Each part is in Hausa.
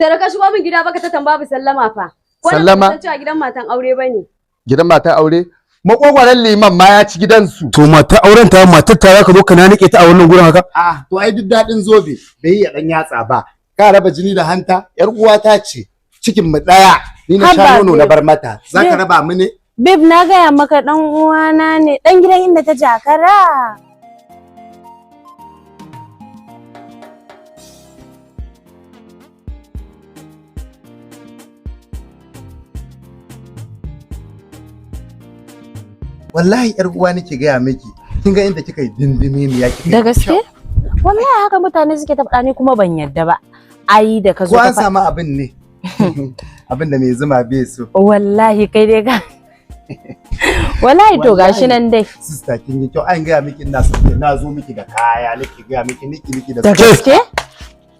Tare ka shigo min gida baka ta babu sallama fa. Ko da Sallama? baka san cewa gidan matan aure bane. Gidan matan aure? Makogwaron liman ma ya ci gidansu. To mata auren ta, matar ta zaka zo ka nanike ta a wannan gurin haka? Ah, to ai duk daɗin zobe bai yi ya ɗan yatsa ba. Ka raba jini da hanta, yar uwata ce. Cikin mu ɗaya, ni na sha Haba, nono na babe. bar mata. Za ka Babe. raba mu ne? Babe, na gaya maka dan uwana ne, dan gidan inda ta jakara. Wallahi yar uwa nake gaya miki. Kin ga inda kika yi dindimi ne ya kika yi Da gaske? kyau. Wallahi haka mutane suke ta faɗa, ni kuma ban yadda ba. Ai da ka zo Ko ka an samu abin ne? Abin da mai zuma bai so. Wallahi kai dai ka. Wallahi to gashi nan dai. Sister, kin yi kyau. An gaya miki ina son ki. Na zo miki da kaya, nake gaya miki niki miki da Da gaske?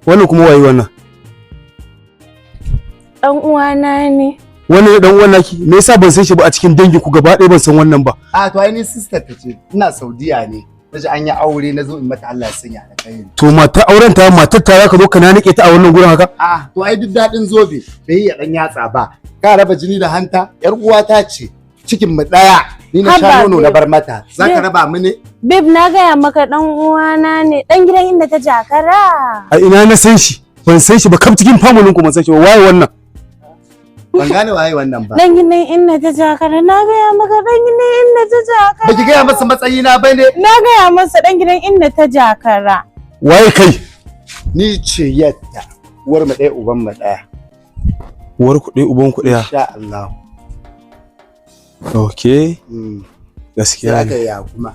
Wannan kuma waye wannan? Dan uwana ne. Wannan dan uwan naki, me yasa ban san shi ba a cikin dangin ku gaba ɗaya ban san wannan ba? A to ai ni sister ta ce, ina Saudiya ne. Naji an yi aure, na zo in mata Allah ya sanya alkhairi. To mata auren ta, matar ta zaka zo ka nanike ta a wannan gurin haka? Ah, to ai duk daɗin zobe bai yi ya ɗan yatsa ba. Ka raba jini da hanta, yar uwata ce. Cikin mu ɗaya, ni na sha Haba, nono na babe. bar mata. Za ka Babe. raba mu ne? Babe, na gaya maka dan uwana ne, dan gidan inda ta jakara. A ina na san shi? Ban san shi ba, kam cikin familin ku ban san shi ba. Waye wannan? Ban gane waye wannan ba. Dan gidan inda ta jakara, na gaya maka dan gidan inda ta jakara. Baki gaya masa matsayina ba ne? Na gaya masa dan gidan inda ta jakara. Waye kai? Ni ce yadda. Uwar mu ɗaya, uban mu ɗaya. Uwar ku ɗaya uban ku ɗaya. Insha Allah. Okay, Sai gaskiya aka ne. yi ya kuma.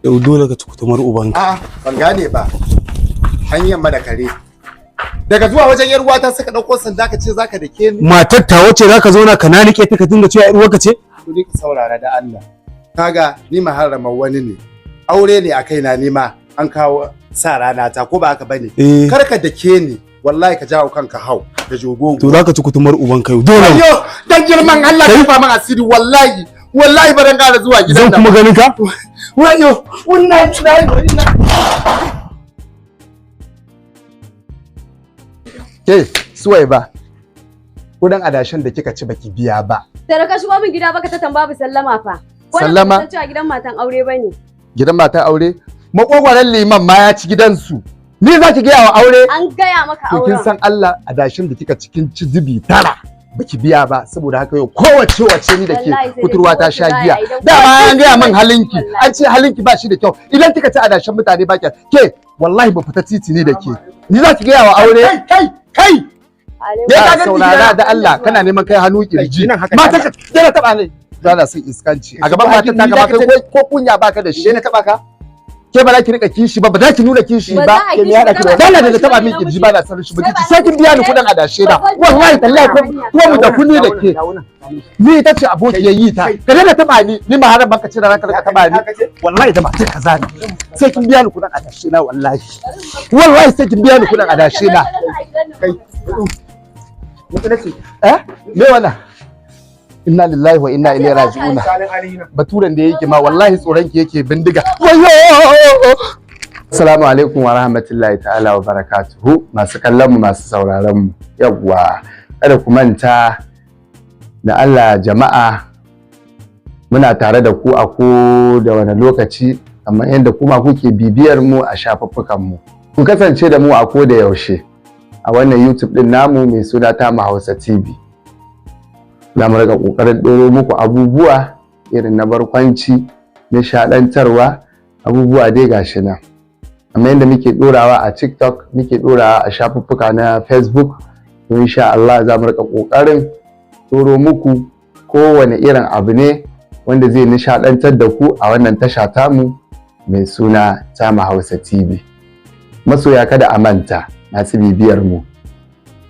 Yau dole ka ci kutumar ubanka. A'a, ban gane ba. Hanyar ma da kare. Daga zuwa wajen yar uwata suka ɗauko sanda ka ce zaka dake ni. Matar ta wace zaka zauna ka nanike ta ka dinga cewa yar uwarka ce? To ni ka saurara da Allah. Kaga ni maharrama wani ne. Aure ne a kaina, ni ma an kawo sa rana ta, ko ba haka bane. Eh. Kar ka dake ni, wallahi ka jawo kanka hau da jogogo. To zaka ci kutumar ubanka yau. Dole. Ayyo, dan girman Allah ka fa min asiri, wallahi. Wallahi ba dan ƙara zuwa gidan Zan nan. kuma ganin ka? Wayo, wannan na. Ke, suwai ba. Kudin adashin da kika ci baki biya ba. Tare ka shigo min gida baka ta babu sallama fa. Ko da Sallama? baka san cewa gidan matan aure bane. Gidan matan aure? Makogwaron liman ma ya ci gidansu. Ni za ki gaya wa aure? An gaya maka To kin auren. san Allah, adashin da kika cikin ci zubi tara baki biya ba, saboda haka yau kowace wace ni da ke Wallahi sai dai kuturwa ta kowace sha za a giya. yi, idan Dama kowace an gaya min za a yi, halinki, wallahi. an ce halinki ba shi da kyau. Idan kika ci adashin mutane ba ki ke, wallahi ba fita titi ne da ke. Ni za ki gaya wa aure? Kai kai kai. Alaikum. Ya Ka ka saurara da Allah, kana neman kai hannu kirji. Kai, nan haka Mata ka dena taba ne. Ba na son iskanci. A gaban matan ta gaba kai ko kunya baka da shi. na taba ka? Ke ba za ki rika kishi ba, ba za ki nuna kishi Ba ba. za a Ke me kishi haɗa ba, ki ba da za a Allah da taba kishi min ba, kirji ba na son shi Kai mutunci. ba Sai kin biya ni kuɗin adashe na. Ba zan Wallahi tallahi ko ko mu da kunni da ke. Ni ita ce abokiyar yi ta. Ka daina taba ni, ni ma haram banka ce da zaka rika taba ni. Wallahi da matar kaza ne. Sai kin biya ni kuɗin adashe na wallahi. Wallahi sai kin biya ni kuɗin adashe na. Kai. Mutu nace. Eh? Me wannan? Inna lillahi wa inna ilaihi raji'una. Salin alina. Baturen da yake ma wallahi tsoron ki yake bindiga. Wayo! Assalamu alaikum wa rahmatullahi ta'ala wa barakatuhu, masu kallon mu, masu sauraron mu. Yawwa, kada ku manta da Allah jama'a, muna tare da ku a ko da wani lokaci kamar yadda kuma kuke bibiyar mu a shafuffukan mu. Ku kasance da mu a ko da yaushe a wannan YouTube din namu mai suna Tamu Hausa TV. Za mu riƙa ƙoƙarin ɗoro muku abubuwa irin na barkwanci, nishaɗantarwa, abubuwa dai gashi nan. Kamar yadda muke ɗorawa a TikTok, muke ɗorawa a shafuffuka na Facebook, to insha Allah za mu riƙa ƙoƙarin ɗoro muku kowane irin abu ne wanda zai nishaɗantar da ku a wannan tasha tamu mai suna Tamu Hausa TV. Masoya, kada a manta, masu bibiyar mu,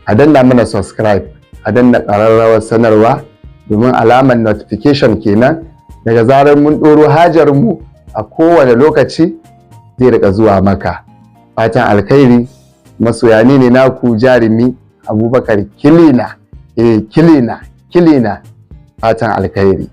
a danna mana subscribe, a danna ƙararrawar sanarwa domin alamar notification kenan, daga zarar mun ɗoro hajar mu a kowane lokaci zai rika zuwa maka. Fatan alkhairi masoya, ni ne naku jarumi Abubakar Kilina, eh, Kilina Kilina. Fatan alkhairi.